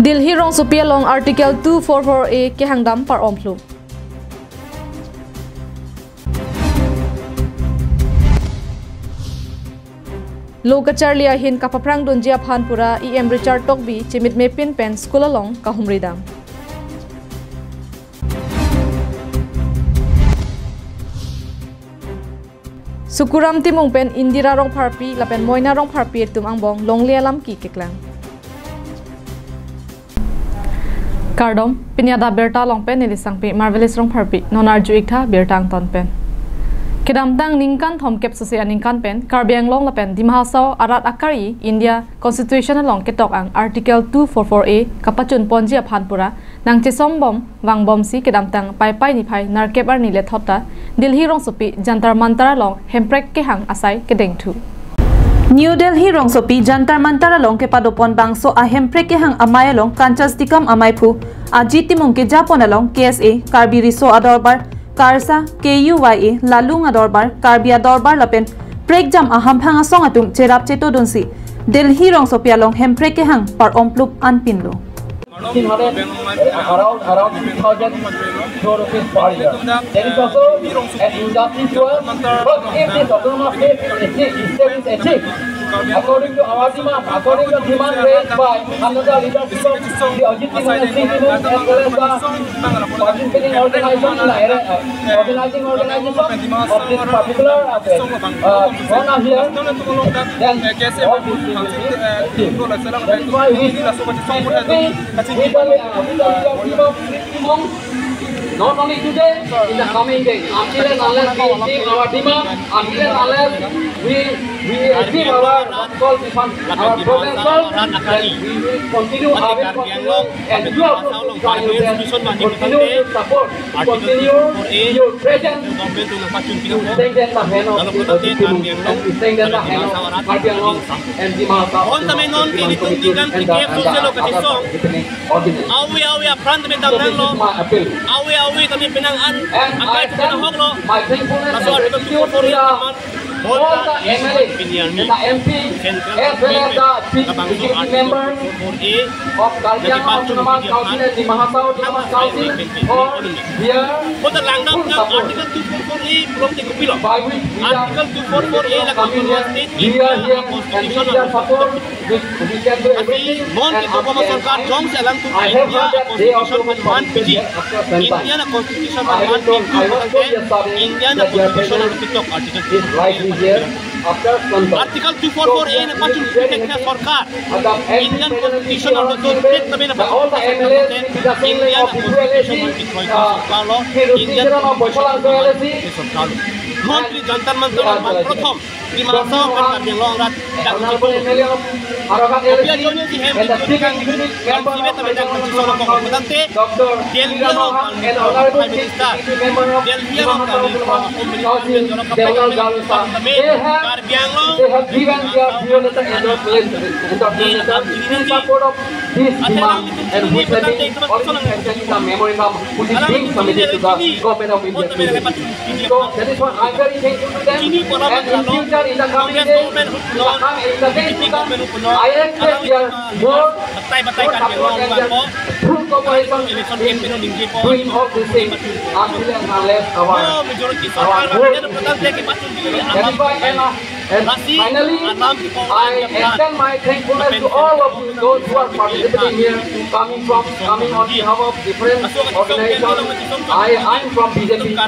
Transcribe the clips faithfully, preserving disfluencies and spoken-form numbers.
Delhi rongsopi along Article two four four A kehangdam par-om phlu. Lo kacharli ahin kapaphrang dunji aphan pura E M Richard Tokbi chemitme pin pen school along kahumri dam. Sukuram Timung pen Indira Rongpharpi lapen Moina Rongpharpi atum angbong longle alam ki keklang. Kardom, pini adap birta along pen neli Sangpi Marvelous Rongpharpi, non arju-ik tha birta angton pen. Kedamtang ningkan thomkep sose aningkan pen Karbi Anglong lapen Dima Hasao arat akari India Constitution along ketok ang Article two four four A kapachun ponji aphan pura nangchesong bom vangbomsi kedamtang Paipai niphai nerkep arni lethot ta Delhi rongsopi Jantar Mantar along hemprek kehang asai kedengthu. New Delhi rongsopi Jantar Mantar along kepadopon bangso ahemprek kehang amei along Kanchas Tikam amaiphu Ajit Timung kejapon along K S A, Karbi Riso Adorbar, KARSA, K U Y A, Lalung Adorbar, Karbi Adorbar lapen prekjam ahamphang asong atum cherap chetodunsi Delhi rongsopi along hemprek kehang par-om phlup anpinlo. Around, around two thousand crore rupees per year. There is also an industry to us. But if this autonomous state is achieved, state is achieved, according to our demand, according to demand raised by another leadership of the Ajit Timung and Sing Timung as well as the participating organization, uh, organizing organization of this particular, uh, uh, corner here, then all this will be achieved. That is why we, we, we, we, we, we, not only today, in the coming days, until and unless we achieve our demand, until and unless we, we achieve our, what call this one, our potential, then we will continue, I will continue, and you also try your best to continue to support, continue your presence to strengthen the hand of the people and to strengthen the hand of Karbi Anglong and Dima Hasao Autonomous Council and the, and the other happening. Awe awe apran tame damnang lo. Awe awe tame penang an. Angkai tame hok lo. Laso Article two four four A aphan. All the M L A, the M P, as well as the executive members of Karbi Anglong Autonomous Council and Dima Hasao Autonomous Council, all here. Article two four four A pulote kopilo. Article two four four A la Karbi Anglong State India constitution. Lasi non ketok bom asorkar jongsi alangtum India a constitution pen man piji, India a constitution pen man piji, India a constitution along ketok Article two four four A. Article two four four A nangpachun pi thekthe asorkar, Indian constitution along ketok bom asorkar lo, Indian a constitution along ketok bom asorkar lo. Non pini Jantar Mantar along bang prothom Dima Hasao pen Karbi Anglong arat dang chipon. Kopi ajoine si hem chipon kang, kang si meta meta kang chipon kong kong tangte, Delhi along Prime Minister, Delhi along Home Minister pen jolok kapekan pen tame, Karbi Anglong, Dima Hasao, Karbi Anglong, This demand and witnessing all the sentence in the memorandum which is being submitted to the government of India today. So that is why I'm very thankful to them. And in future, in the coming days, in the time, in the days to come, I expect there more, more support and their full cooperation in doing all these things until and unless our, our work. That is why, and, uh, And finally, I extend my thankfulness to all of you, those who are participating here, coming from, coming on behalf of different organizations. I, I'm from B J P.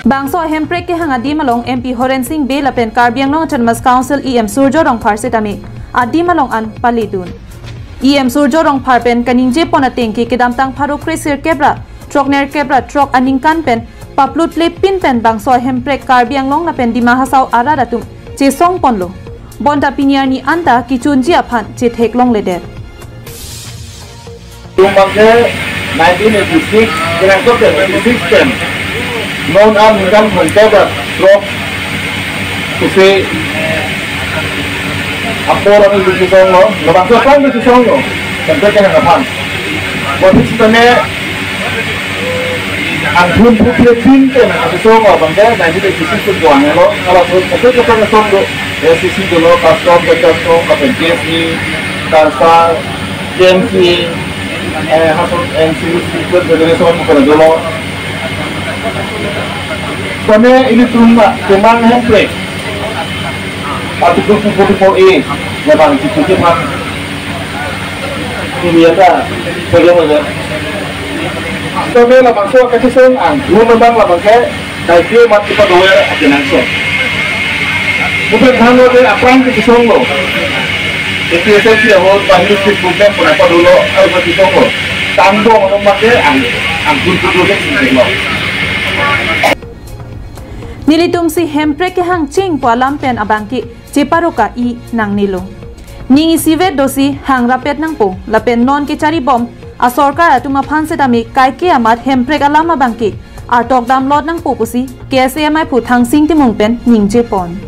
Bangso ahemprek kehang adim along M P Horen Sing Bey lapen Karbi Anglong Autonomous Council E M Surjya Rongphar setame adim along an pali dun. E M Surjya Rongphar pen kaningje pon ateng ke kedamtang pharo kre sirkep ra throk nerkep ra throk aningkan pen paplut le pin pen bangso ahemprek Karbi Anglong lapen Dima Hasao arat atum chesong ponlo. Bonta pini arni anta kechunji aphan chetheklong ledet. Tum bangke nineteen eighty-six, kena kok eighty-six pen. Non an ningkan thomkep ra throk pusi apor ami chesonglo, labangso aphan chesonglo, tangte kena aphan. Bodi sitame anthun phuphle pin pen chesonglo, bangke nineteen eighty-six pen buang lo, kalau phuphle pin pen songlo, S C C dolo, custom, custom, kapen K S A, KARSA, K M C, eh, Hasan N C Youth Federation bukan dulu. Kami ini terumba, kemang hemprek. Artikel two forty-four A, ya bang, itu dia bang. Ini ya ta, bagaimana? Kami labangso kachesong ang, dua memang labang ke, kaike amat kepadover akenangsot. Bukan hanya ke aphrang kachesong lo. A P S S C ahut, bahir si bukan pernah padulo, kalau kachesong lo. Tanggung lo make ang, ang gun kudu ke sing lo. Nelitum si hemprek kehang ching pu alam pen abangke cheparoka-i nangnelo. Ning isivet dosi hang rapet nangpo, lapen non kecharibom asorkar atum aphan setame kaike amat hemprek alam abangke artok damlot nangpo pusi K S A M I phu Thangsing Timung pen ningjepon.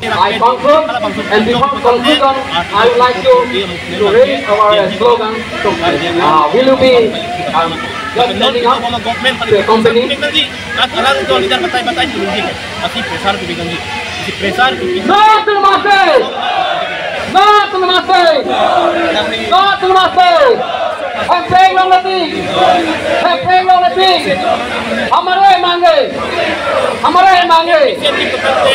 I conclude, and before conclusion, I would like to, to raise our slogan. Uh, will you be, um, just standing up to accompany? Alang itu leader batai-batai itu lagi. Masih pressure itu bilang gitu. Masih pressure itu bilang. No to mercy! No to mercy! No to mercy! Hemprek longle tik! Hemprek longle tik! हमारे मांगे! हमारे मांगे!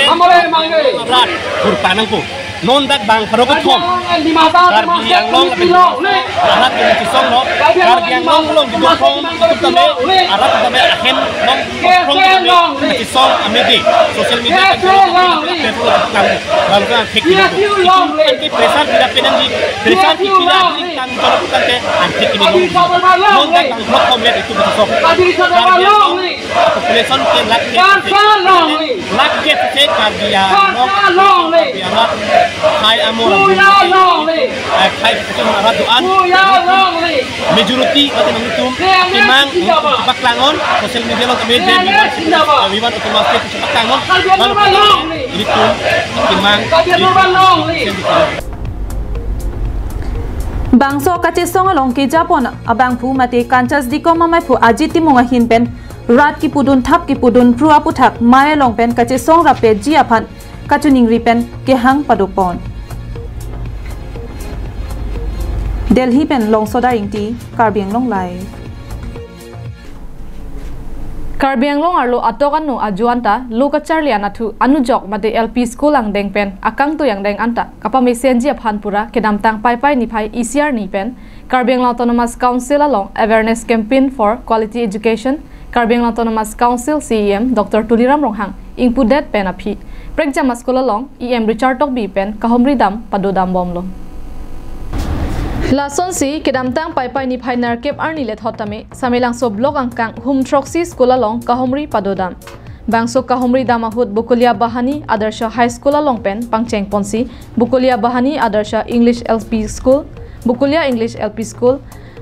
हमारे मांगे! Rat, kurta nangpo. Non dak bang pharo kethom. Karbi Anglong lapen arat kachesong lo. Karbi Anglong along kedo thom atum tame, arat tame ahem nong kethom tame kachesong amede. Social media pen choro kethom tame bang ka thek kilo. Itu kan ke pressure pida penang di, pressure pida di tang choro kethom tame ang thek kilo. Non dak bang pharo kethom le itu kachesong. Karbi Anglong population ke lakh ke, lakh ke se Karbi Anglong, Karbi Anglong, hai amo ram, eh, hai kachesong arat do-an, majority mati nangtum kemang paklang-on, social media along kami je vivan, vivan otomatis paklang-on, lalu ilitum kemang. Bangso kachesong along kejapon abangphu mate Kanchas Dikom amaiphu Ajit Timung ahin pen rat kipudun thap kipudun phru aphuthak mei along pen kachesong rapetji aphan kachiningri pen kehang padopon. Delhi pen Longsodar Ingti, Karbi Anglong Live. Karbi Anglong arlo atok ano ajo anta lo kacharli anatthu anujok mate L P school angdeng pen akangtui angdeng anta kapamesenji aphan pura kedamtang Paipai niphai isi arni pen Karbi Anglong Autonomous Council along Awareness Campaign for Quality Education, Karbi Anglong Autonomous Council C E M Doctor Tuliram Ronghang ingpudet pen aphi prekjam a-school along E M Richard Tokbi pen kahumri dam padodam bomlo. Lasonsi kedamtang Paipai niphai nerkep arni lethot tame Samelangso Block angkang hum throksi school along kahumri padodam. Bangso kahumri dam ahut Bokolia Bahani Adarsha High School along pen pangchengponsi Bokolia Bahani Adarsha English L P School, Bokolia English L P School,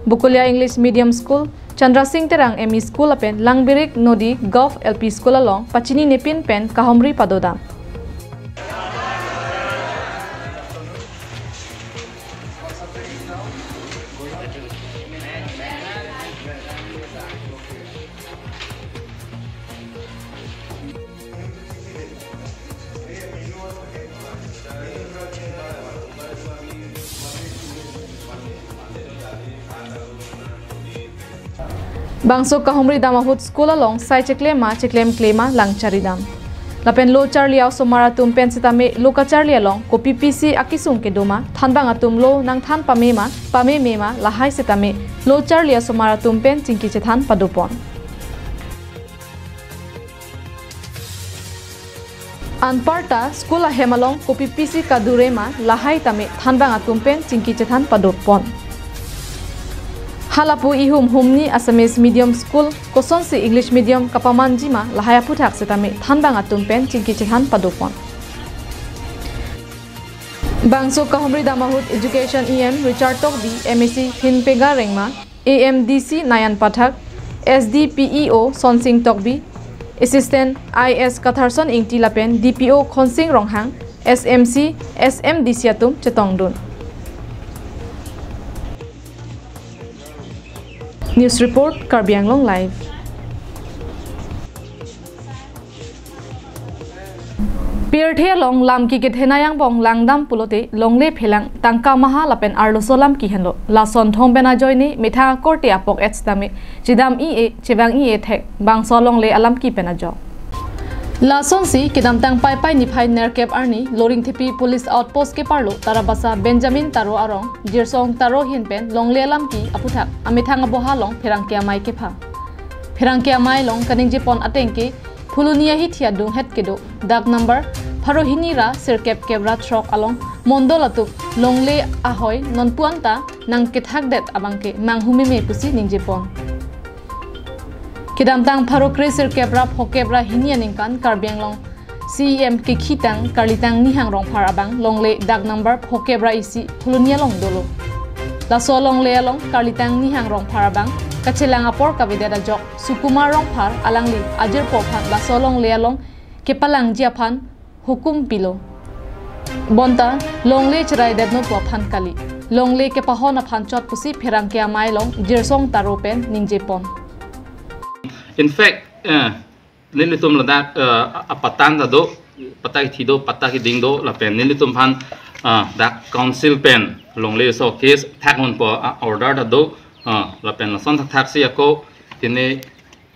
Bokolia English Medium School, Chandra Singh Terang M E School lapen Langbirik Nodi Govt L P School along pachinine pin pen kahumri padodam. Bangso kahumri dam ahut school along sai cheklem ma cheklem kle ma lang charidam. Lapen lo charli a-osomar atum pen sitame lo kacharli along kopi pisi akesung kedo ma, thanbang atum lo nangthan pame ma, pameme ma, lahai sitame lo charli a-osomar atum pen chingki chethan padopon. Anparta school ahem along kopi pisi kadure ma, lahai tame thanbang atum pen chingki chethan padopon. Halapu ihum humni Assamese medium school kosonsi English medium kapamanji ma, lahai aphuthak sitame thanbang atum pen chingki chethan padopon. Bangso kahumri dam ahut Education E M Richard Tokbi, M A C Hinpega Rengma, A M D C Nayan Pathak, S D P E O Sonsing Tokbi, Assistant I A S Katharson Ingti lapen D P O Khonsing Ronghang, S M C, S M D C atum chetongdun. News report, Karbi Anglong Live. Pirthe along lamki kethenei angbong langdam pulote longle phelang tangka maha lapen arloso lamki henlo. Lason thom pen ajoine methang akorte apok et sitame chedam i-e chevang i-e thek bangso longle alamki pen ajok. Lasonsi kedamtang Paipai niphai nerkep arni Loringthepi Police Outpost keparlo Tarabasa Benjamin Taro arong Jirsong Taro ahin pen longle alamki aputhak amethang aboha along pherangke amei kepha. Pherangke amei along kaningjepon atengke Phuloni ahithi adunghet kedo, dak number pharo hini ra sirkep kep ra throk along mondol atum longle ahoi nonpu anta nangkethakdet abangke manghumeme pusi ningjepon. Kedamtang pharo kre sirkep ra phokep ra hini aningkan Karbi Anglong C E M kekhitang Karlitang Nihang Rongphar abang longle dak number phokep ra isi Phuloni along dolo. Laso longle along Karlitang Nihang Rongphar abang kachelang apor kavedet ajok Sukumar Rongphar alangli ajirpo aphan laso longle along kepalangji aphan hukum pilo. Bonta longle cheraidetnon pu aphan kali. Longle kepahon aphan chot pusi pherangke amei along Jirsong Taro pen ningjepon. In fact, eh, nelitum ladak, eh, apatan ta do, patta kethi do, patta keding do, lapen nelitum aphan, ah, dak council pen longle so case thak unpo, ah, order ta do, ah, lapen lason thakthaksi ako, tini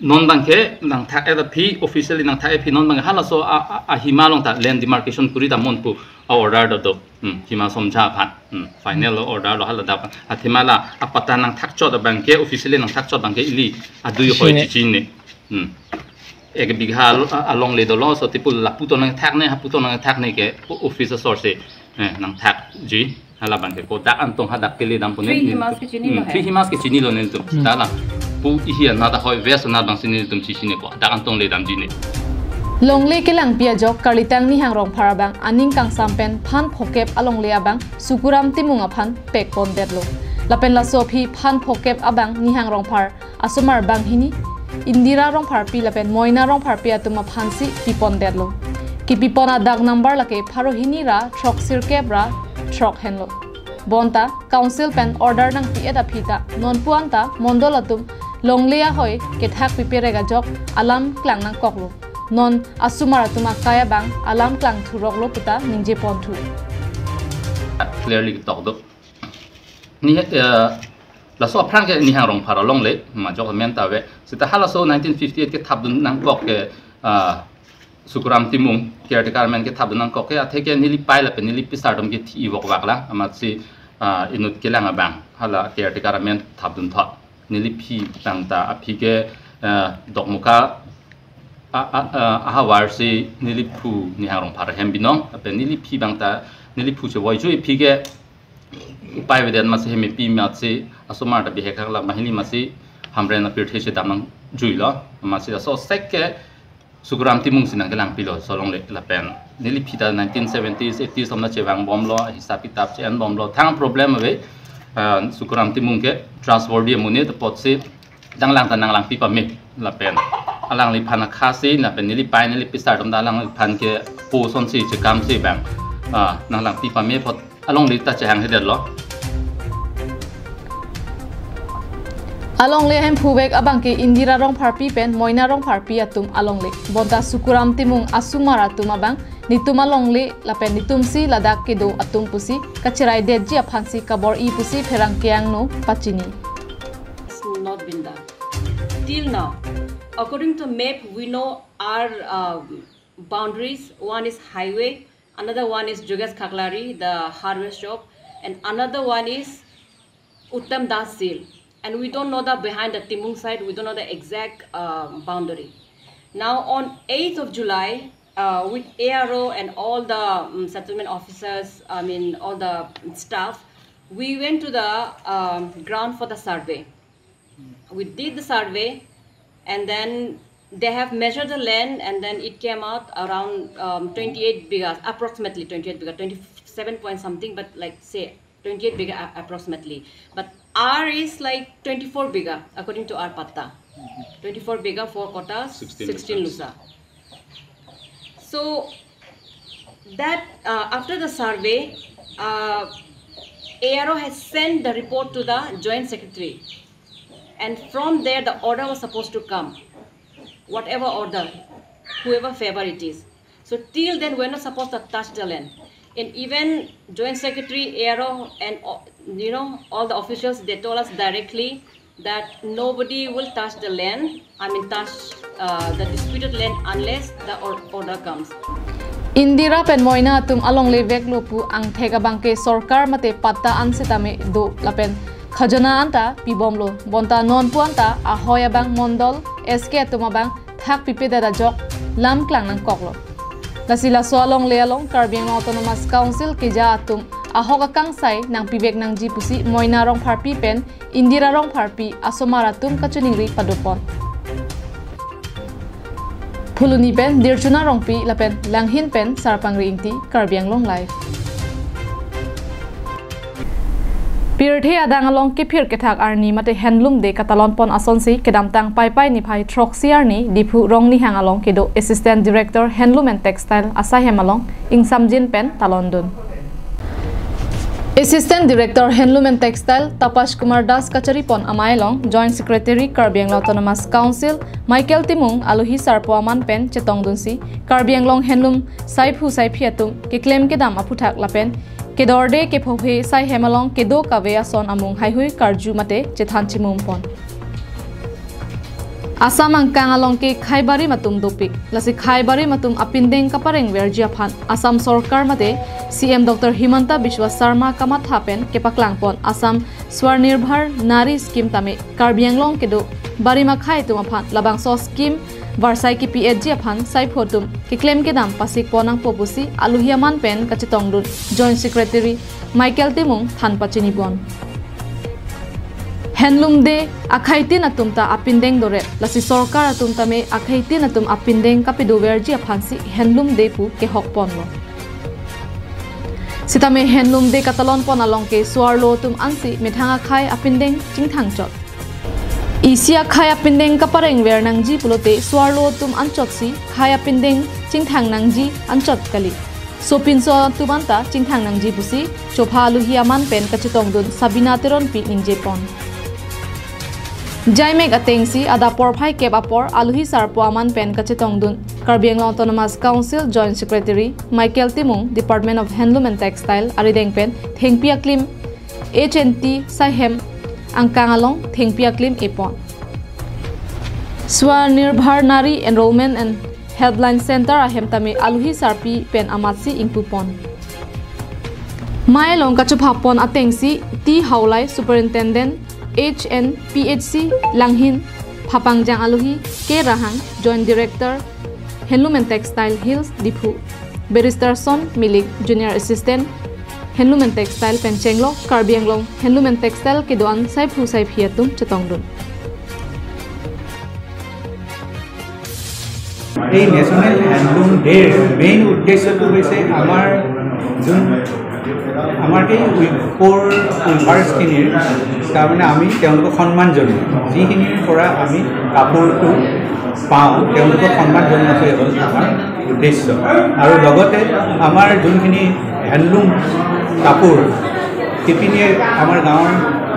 non abangke nangthak-et aphi, officially nangthak-et aphi non abangke halaso a, a, ahima along ta land demarcation kuri damnon pu a-order ta do. Hmm, hima somja aphan. Hmm, final lo order lo hala dak aphan. Athema la apatta nangthak chot abangke officially nangthak chot abangke ili adui hoi Chine. Chichine. Hmm. Ek bigha al-, a, alongle dolo, so tipul lapu to nangthakne, hapu to nangthakne ke o-, office asor si, eh, nangthakji. Hala abangke ko dak antong hadak kele dam pune. Three ni himas ke chinilo Hmm, hai. Three himas ke chinilo nelitum. Hmm. Dala pu ihi anat ahoi west anat abang si nelitum chichine ko dak antong le damjine. Longle kelangpi ajok Karlitang Nihang Rongphar abang aning kangsam pen phan phokep alongle abang Sukuram Timung aphan pekpondetlo. Lapen laso aphi phan phokep abang Nihang Rongphar asomar banghini, Indira Rongpharpi lapen Moina Rongpharpi atum aphansi pipondetlo. Kepipon adak number lake pharo hini ra throk sirkep ra throk henlo. Bonta council pen order nangpi-et aphi ta nonpu anta mondol atum longle ahoi kethak piperek ajok alam klang nangkoklo. Non asomar atum akai abang alam klang thuroklo puta ningjeponthu. Clearly tok do. Ni, eh, laso aphrang ke Nihang Rongphar alongle, majok amen ta ave. Seta halaso nineteen fifty-eight kethapdun nangkok ke, ah, Sukuram Timung, caretaker amen kethapdun nangkok ke, atheke neli pai lapen neli pisar atum ke thi-i vokvak lang, amatsi, ah, inut kelang abang, hala caretaker amen thapdun thot. Neli phi abang ta, aphi ke, eh, Dokmoka, a, a, a, ahavar si neli phu Nihang Rongphar ahem binong, lapen neli phi abang ta, neli phu chevoi jui aphi ke, upai avedet amatsi hem epi amatsi asomar ta bihek haklak banghini amatsi Hamren apirthe si dam nangjuilo. Amatsi laso sek ke Sukuram Timung si nangkelangpilo so longle lapen neli phi ta nineteen seventies, eighties atum ta chevangbomlo, hisab kitab che-enbomlo. Thang problem ave, ah, Sukuram Timung ke trustworthy amonit apotsi dang lang ta nanglangpi pame lapen alangliphan akha si lapen neli pai neli pisar atum ta alangliphan ke po asonsi chekam si abang, ah, nanglangpi pame apot alongle ta chehanghedetlo. Alongle ahem phuvek abangke Indira Rongpharpi pen Moina Rongpharpi atum alongle. Bonta Sukuram Timung asomar atum abang netum alongle lapen netumsi ladak kedo atum pusi kacheraidetji aphansi kabor-i pusi pherangke angno pachini. It's not been done till now. According to map, we know our, um, boundaries. One is highway, another one is Jugesh Khaklari, the hardware shop, and another one is Uttam Das Seal. And we don't know the behind the Timung side, we don't know the exact, uh, boundary. Now on eighth of July, uh, with A R O and all the, um, settlement officers, I mean all the staff, we went to the, um, ground for the survey. We did the survey, and then they have measured the land, and then it came out around, um, twenty-eight bighas, approximately twenty-eight bigha, twenty-seven point something, but like say twenty-eight bigha a-, approximately. But our is like twenty-four bigha according to our patta. Twenty-four bigha, four kottas, sixteen sixteen lusa. Lusa. So that, uh, after the survey, uh, A R O has sent the report to the Joint Secretary, and from there the order was supposed to come, whatever order, whoever favor it is. So till then, we're not supposed to touch the land. And even Joint Secretary A R O and, uh, you know, all the officials, they told us directly that nobody will touch the land, I mean, touch, uh, the disputed land unless the or-, order comes. Indira pen Moina atum alongle veklo pu angthek abangke sorkar mate patta an sitame do lapen khajana anta pibomlo. Bonta non pu anta ahoi abang mondol S K atum abang thak pipedet ajok lam klang nangkoklo. Lasi laso alongle along Karbi Anglong Autonomous Council keja atum ahok akangsai nangpivek nangji pusi Moina Rongpharpi pen Indira Rongpharpi asomar atum kachiningri padopon. Phuloni pen Dirchuna Rongpi lapen Langhin pen Sarpangri Ingti, Karbi Anglong Live. Pirthe adang along kephir kethak arni mate Handloom Day katalonpon asonsi kedamtang Paipai niphai throksi arni Diphu Rongnihang along kedo Assistant Director Handloom and Textile asaihem along ingsamjin pen talondun. Assistant Director Handloom and Textile Tapash Kumar Das kacharipon amei along Joint Secretary Karbi Anglong Autonomous Council Michael Timung alohi sarpo aman pen chetongdunsi Karbi Anglong Handloom saiphu saiphi atum keklem kedam aphuthak lapen kedorde kephohe saihem along kedo kave ason amung haihui karju mate chethan chimumpon. Assam angkang along ke khei barim atum dopik. Lasi khei barim atum apindeng kaparengverji aphan Assam sorkar mate C M Doctor Himanta Biswa Sarma kamatha pen kepaklangpon Assam Swarnirbhar Nari Scheme tame Karbi Anglong kedo barim akhei atum aphan labangso scheme varsai kipi-etji aphan saiphu atum keklem kedam pasikpon nangpo pusi alohi aman pen kachetongdun Joint Secretary Michael Timung than pachinipon. Handloom Day akheitin atum ta apindeng doret, lasi sorkar atum tame akheitin atum apindeng kapedoverji aphansi Handloom Day pu kehokponlo. Sitame Handloom Day katalonpon along ke so-arlo atum ansi methang akhei apindeng chingthangchot. Isi akhei apindeng kaparengver nangji pulote so-arlo atum anchotsi khei apindeng chingthang nangji anchot kali. Sopinso atum anta chingthang nangji pusi chopha alohi aman pen kachetongdun Sabina Teronpi ningjepon. Jaimek atengsi adap porphai kep apor alohi sarpo aman pen kachetongdun Karbi Anglong Autonomous Council Joint Secretary Michael Timung, Department of Handloom and Textile arideng pen thengpi aklim H and T saihem angkang along thengpi aklim epon. Swarnirbhar Nari Enrollment and Helpline Center ahem tame alohi sarpi pen amatsi ingpupon. Mei along kachophapon atengsi T Haolai, Superintendent H and P H C Langhin, Phapangjang alohi K Rahang, Joint Director Handloom and Textile Hills Diphu, Barrister Son Milik, Junior Assistant Handloom and Textile pen chenglok Karbi Anglong Handloom and Textile kedo-an saiphu saiphi atum chetongdun. এই national handloom ডে'ৰ মেইন উদ্দেশ্যটো হৈছে আমাৰ যোন আমাৰ এই উইভাৰ উইভাৰ্ছখিনিৰ তাৰমানে আমি তেওঁলোকক সন্মান জনোৱা, যিখিনিৰ পৰা আমি কাপোৰটো পাওঁ তেওঁলোকক সন্মান জনোৱাটোৱে হ'ল আমাৰ উদ্দেশ্য। আৰু লগতে আমাৰ যোনখিনি হেণ্ডলুম কাপোৰ শিপিনীয়ে আমাৰ গাঁৱৰ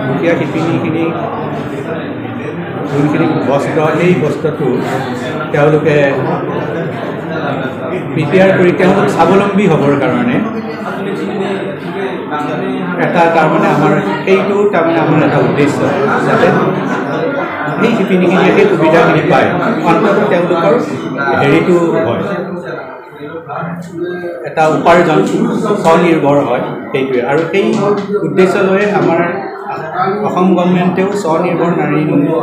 দুখীয়া শিপিনীখিনি যোনখিনি বস্ত্ৰ, সেই বস্ত্ৰটো তেওঁলোকে প্ৰিপেয়াৰ কৰি তেওঁলোক স্বাৱলম্বী হ'বৰ কাৰণে এটা তাৰমানে আমাৰ সেইটো তাৰমানে আমাৰ এটা উদ্দেশ্য, যাতে সেই শিপিনীখিনিয়ে সেই সুবিধাখিনি পায়, অন্ততঃ তেওঁলোকৰ হেৰিটো হয়। এটা উপাৰ্জন স্বনিৰ্ভৰ হয়, সেইটোৱে। আৰু সেই উদ্দেশ্য লৈয়ে আমাৰ অসম গভৰ্ণমেণ্টেও স্বনিৰ্ভৰ নাৰী নামৰ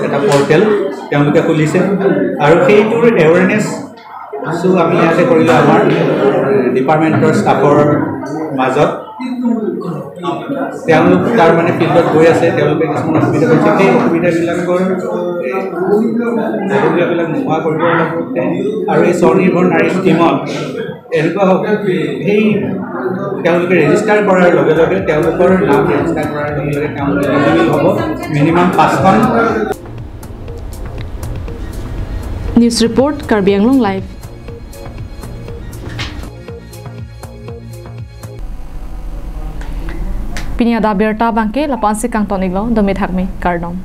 এটা পৰ্টেল তেওঁলোকে খুলিছে আৰু সেইটোৰ এৱেৰনেছো আমি ইয়াতে কৰিলোঁ আমাৰ ডিপাৰ্টমেণ্টৰ ষ্টাফৰ মাজত। তেওঁলোক তাৰমানে ফিল্ডত গৈ আছে, তেওঁলোকে কিছুমান অসুবিধা পাইছে, সেই অসুবিধাবিলাকৰ অসুবিধাবিলাক নোহোৱা কৰিবৰ লগতে আৰু এই স্বনিৰ্ভৰ নাৰী স্কিমত এনেকুৱা হ'ব, সেই তেওঁলোকে ৰেজিষ্টাৰ কৰাৰ লগে লগে তেওঁলোকৰ নাম ৰেজিষ্টাৰ কৰাৰ লগে লগে তেওঁলোক এলিজিবল হ'ব মিনিমাম পাঁচখন। News report, Karbi Anglong Live. Pini adap abirta abangke la-ansi kangton-iklo, dome thakme, kardom.